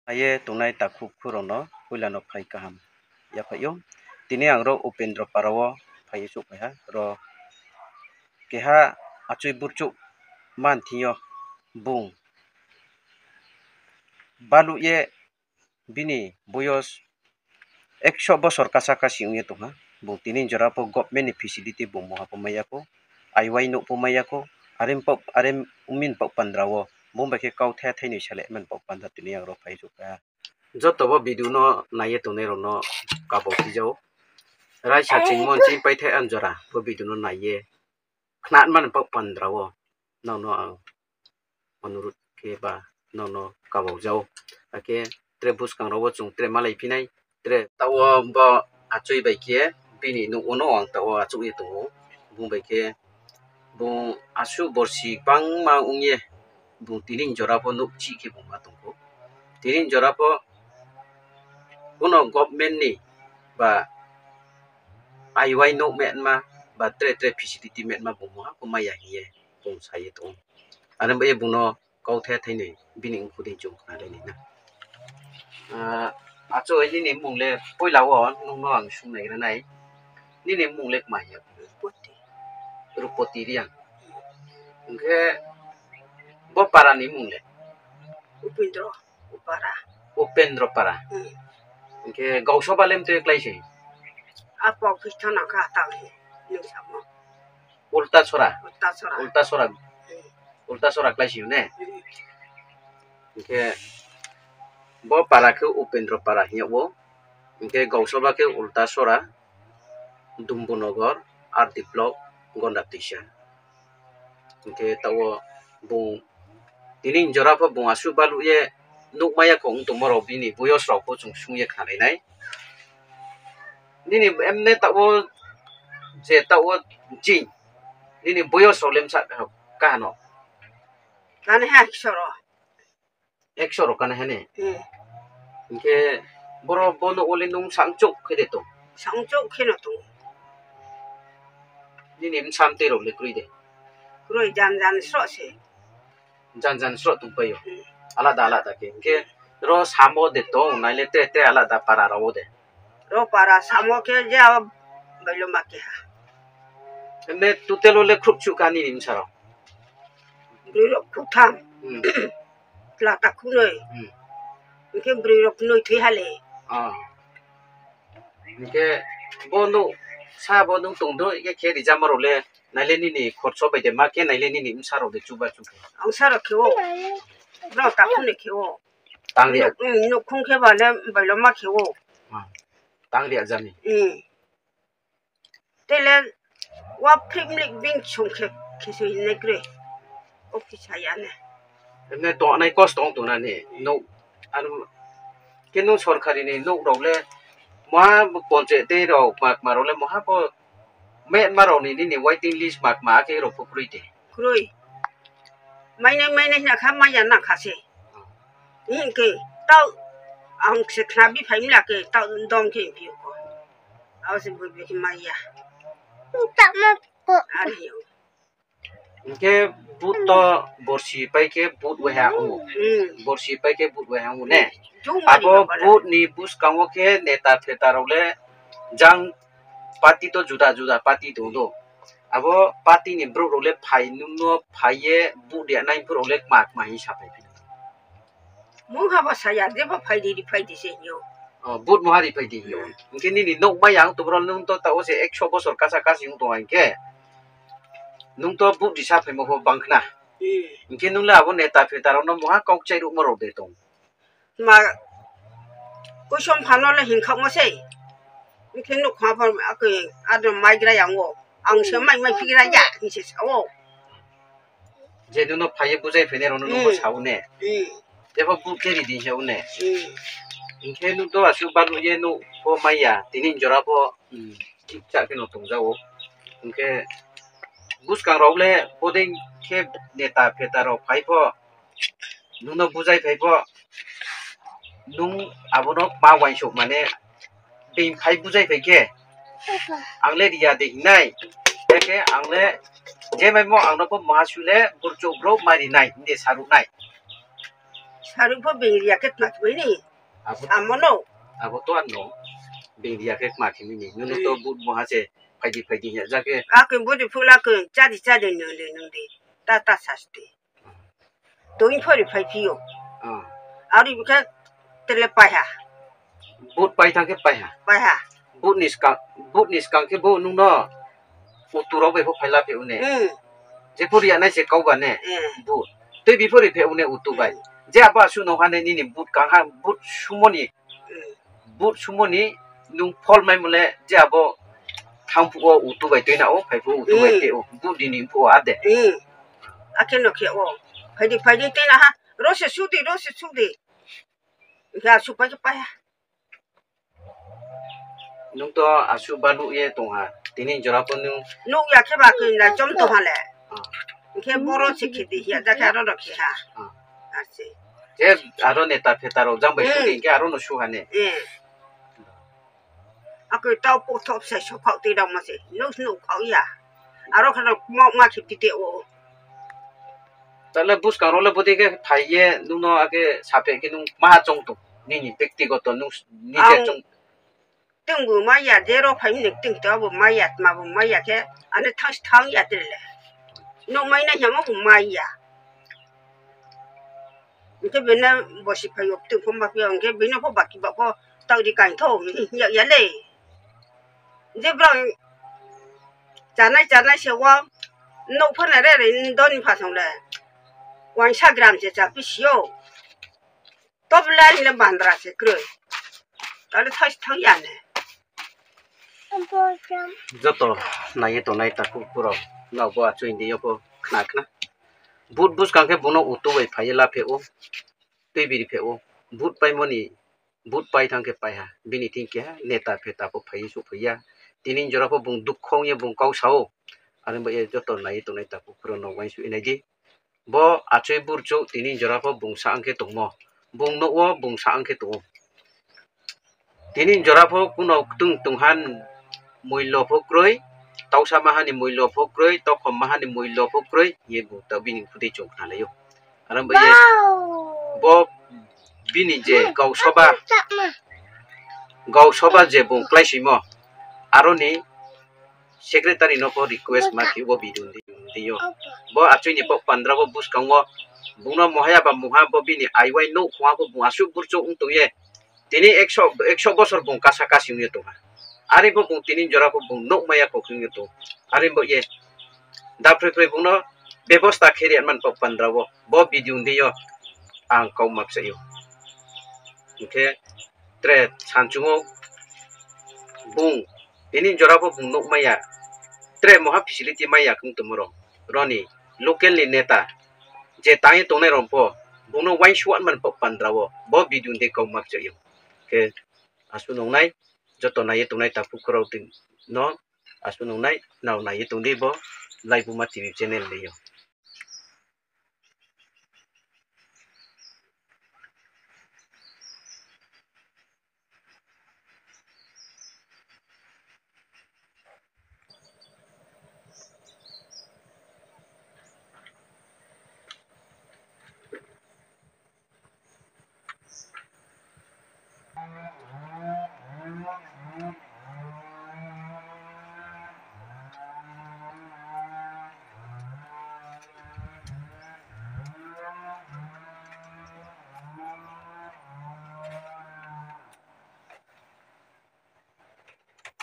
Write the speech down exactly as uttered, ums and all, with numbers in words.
Aye tongnai takhuk khurokno puilano phai kaham yaphaio. Tini ang ro Upendra Para o phaiwi chukphaiha. Ro keha achoi burchuk man thwngyo bung baluye bini boyos ekso bosor kasa kasi wngya tongha. Bung tini jora po government ni facility bung moha po maya ko, aiwai nuk po maya ko, are pok, are umin pok pandra o, bung bai khe kau thaya thainwi sale men pok pandra tini ang ro phai chukha. Joto bo video no naiye tongnai rok no kabo twijao. Raisa chingmo ching paithai an jora bo video no naiye khna mani pok pandra o. Nono ang onurut khe ba nono kabok jao. Hakhe tre bwskang rogo chwng tre malai phinai, tre tao bo achoi bai khe bini nuk ono ang tao achukye tongo. Bung bai khe bung aswk borsi bangma wngye bung tini jora pho nuk chih khe bung ma tongkho. Tini jora pho bono government ni ba aiwai nuk metma ba tre tre facility metma bung moha kho maya hiye bung saye tongo. Ani bai bung no kau the thainwi bini wngkhudui chwng khna lainai na. Ah, acho nini mung le puila o nung no ang sung nai nai. Nini mung le kma ya? Rupoti. Rupoti Riang. Hwnkhe bo para ni mung le? Upendra Para. Upendra Para. Hmm. Hwnkhe gausoba le mtwi klai se? Apo khe thana kha tang ni samo. Ulta sora. Ulta sora. Ulta sora. Hmm. Ulta sora klai sio ne? Hmm. Hwnkhe bo para khe Upendra Para hinya o. Hwnkhe gausoba khe Ulta sora, Dumbunagar, R D block, Gonda Tisa. Hwnkhe tao bung tini jora pho bung aswk balu ye nuk maya kong tongma rok bini boyos rok pho chwng sung ye kha nai nai. Nini emne tao je tao ching nini boyos rok lemsa kahano. Kani ha kisoro. Ekso rok kani ha ne? Hmm. Hwnkhe boro bono ole nung sangchuk khe de tong? Sangchuk khe no tong. Nini bwsam tei rok le kwrwi de? Kwrwi jan jan sro se. Jan jan sro tong paio. Hmm. Alada alada khe. Hwnkhe ro samo de tong, naile te te alada para ro de. Ro para samo khe je abo bailo ma keha. Ene total o le khrup chu kani ni bwsarok? Bwrwi rok khrup tham. Hmm. Chwla ta khunui. Hmm. Hwnkhe bwrwi rok nui thwi hali. Ah. Hwnkhe bo nuk sa bo nuk tong do, hwnkhe khe rijama rok le naile nini khorcho bai de ma khe naile nini bwsa rok de chuba chuba. Ang sa rok khe o. Bwrwi ta khunui khe o. Tang ria. Nuk, nuk khung khe ba le bailo ma khe o. Ah. Tang ria jani. Hmm. Tele wa phrik mlik bing song khe khe sui ne kre. O kisa ya ne. Ene to anai kos tong tong na ni. No. Anu kenu sorkari ni nok rok le ma ponche tei rok ma ma rok le moha po me ma rok ni ni waiting list ma ma ke rok pukri te. Kroi. Mainai mainai hina kha maya na kha se. Hingke tau ang se khna bi phai mla ke tau dom ke bi ko. Au se bu bi maya. Tama ko. Ari yo. Hingke but to borsi pai ke but weha ungu. Hmm. Borsi pai ke but weha ungu ne. Jung mani abo ko bala. But ni bus kango ke neta theta rok le jang party to juda juda party tong do. Abo party ni borok rok le phai nung no phai ye but ya nai borok le kma kma hin sa phai. Mungha bo saya, jebo phaidi, ri phaidi se hinyo. Oh, but moha ri phaidi hinyo. Hmm. Hingke nini nok bai ang tobro nung to tao se ekso bosor kasa kasi wng tong hingke. Nung to but risa phaimo pho bangkhna. Hmm. Hingke nung le abo neta pheta rok no moha kok chai rukma rok de tong. Ma, kusom phano le hinkha mo se. Hingke nuk kha phan ake, ado mai gra yang o. Ang se mai mai pigra ya, hinse sao. Je nono phaiye bujai phainai rokno nono. Hmm. Sao ne? Hmm. Tebo buk khe ridi hinsa o ne? Hmm. Hinkhe nuk do aswk balu ye nuk pho maya, tini jora pho, hmm, thik chak khe no tongjago. Hinkhe bwskang rok le bodei khe neta pheta rok phai pho, nono bujai phai pho, nung abono ma uansuk mane, bini phai bujai phai khe, ang le riya de hinai, ya khe ang le je mai mo ang no bo ma sui le burchuk bro ma rinai, hinde saruk nai. Aro pho bengriya khe tma khe ni. Abo, amono. Abo to ano. Bengriya khe tma khe ni. Nunu to Hmm. But moha se phaidi phaidi ya jake. Akhe budi phula khe chadi chadi nungdi nungdi. Ta ta sasti. Twi phori phai phio. Ah. Aro bikhe tele paiha. But pai thang khe paiha. Paiha. But ni skang, but ni skang khe bo nungno utu rok bai pho phaila phe une. Hmm. Je phori ya nai se kau ba ne. Hmm. But. Tei bi phori phe une utu bai. Hmm. Je abo asu no hane nini but kang ha but sumoni. Hmm. But sumoni nung phol mai mole je abo thang phu o utu bai twi na o phai phu utu bai Hmm. Te o but ni phu o ade. Hmm. Akhe no khe o. Phaidi phaidi twi na ha. Rose sudi, rose sudi. Ga su pai paiha. Nung to asu balu ye tongha. Tini jora pho nung. Nuk ya khe ba khe na chom to hale. Ah. Khe boro se khedi ya da khe aro rok khe ha. Ah. Ase. Je aro neta pheta rok jang bai Hmm. Sudi khe aro no su hane. Eh. Ako tau po thop se so khau ti dong ma se. Nuk nuk khau ya. Aro khana mok ma khedi te o. Tale buskang role bodi khe phai ye nungno ake saphe khe nung maha chong tung. Nini bektigoto nung nije ang chong. Tung bu maya, je ro phai mini tung to bu maya, tma bu maya khe, ani thang thang ya tele. Nuk mai na hamo bu maya. Hingke bini bosi phai yok tung khum bak ya, hingke bini pho baki bak pho tau di kain tho, ya, ya le. Je brang chanai chanai se wa, nuk phana re re, doni phasong le. Waisa gram se cha pi sio. Tobla ni le bandra se kroi. Kali thai thang ya ne. Joto naiye tongnai takhuk borok no bo achuk hindi yokho khna khna. But buskang khe bono utu bai phaiye laphe o. Twi biri phe o. But paimoni, but pai thang khe paiha. Bini thing keha neta pheta pho phaiye suphaiya. Tini jora pho bung dukho wngye bung kau sao. Ani bo ye joto naiye tongnai takhuk borok no uansuk inai di. Bo achoi burchuk tini jora pho bung sa wngkhe tongmo. Bung nukgo bung sa wngkhe tongo. Tini jora pho kuno tung tunghan muilo pho kroi, tausa mahani muilo pho kroi, tokhom mahani muilo pho kroi, ye bung ta bini khudui chwng khnalaio. Aro bo ye bo bini je gau soba, gau soba je bung klai simo, aroni secretary no pho request ma khe bo video di, di yo. Bo achoi ni pok pandra bo bwskango bungno mohaya ba muha bo bini aiwai no khwa bo bung asuk burchuk wng tong ye. Tini ekso, ekso bosor bung kasa kasi wng ye tongha. Ari bo bung tini jora bo bung nuk maya kok wng ye tong. Ari bo ye dapre pre bungno bebosta khe ri man pok pandra bo. Bo video di yo ang kau map sa yo. Hingkhe tre sanchungo bung tini jora bo bung nuk maya, tre moha facility maya kung tongmo rok, roni local ni neta je tangwi tongnai rok bo bungno uainsu wan man pok pandra o bo video de kau map chaya. Khe aswk nongnai joto naiye tongnai takhuk khorok no aswk nongnai nao naiye tongdi bo Laibuma T V channel de yo.